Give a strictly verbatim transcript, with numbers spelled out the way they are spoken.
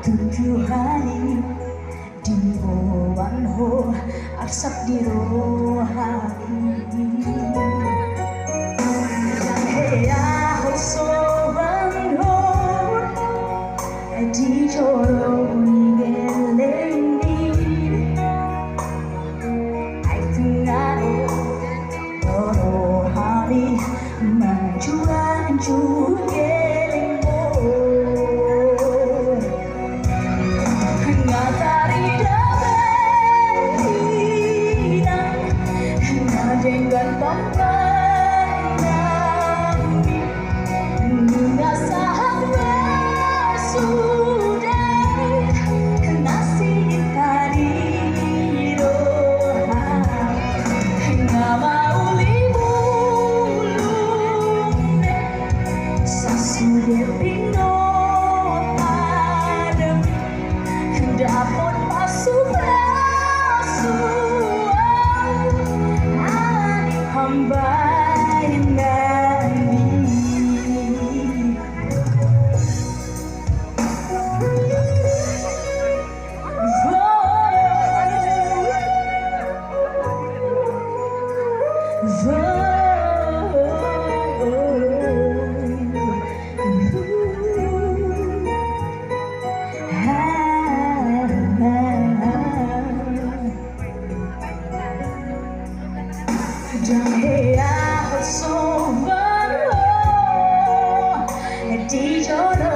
Tujuan i diboan ho arsak di roha i. Hea ho soban ho di jolo ni geleng i. Ai tung adong do rohami manjuanju gelengmu. Nga tarida be inang na denggan pambahenanmi. Nunga sahat be sude na sinta di roha. Nga mauli bulung be sasude pinompar. Dapot pasu-pasu alani pambahenanmi. Ndang hea ho soban ho di jolo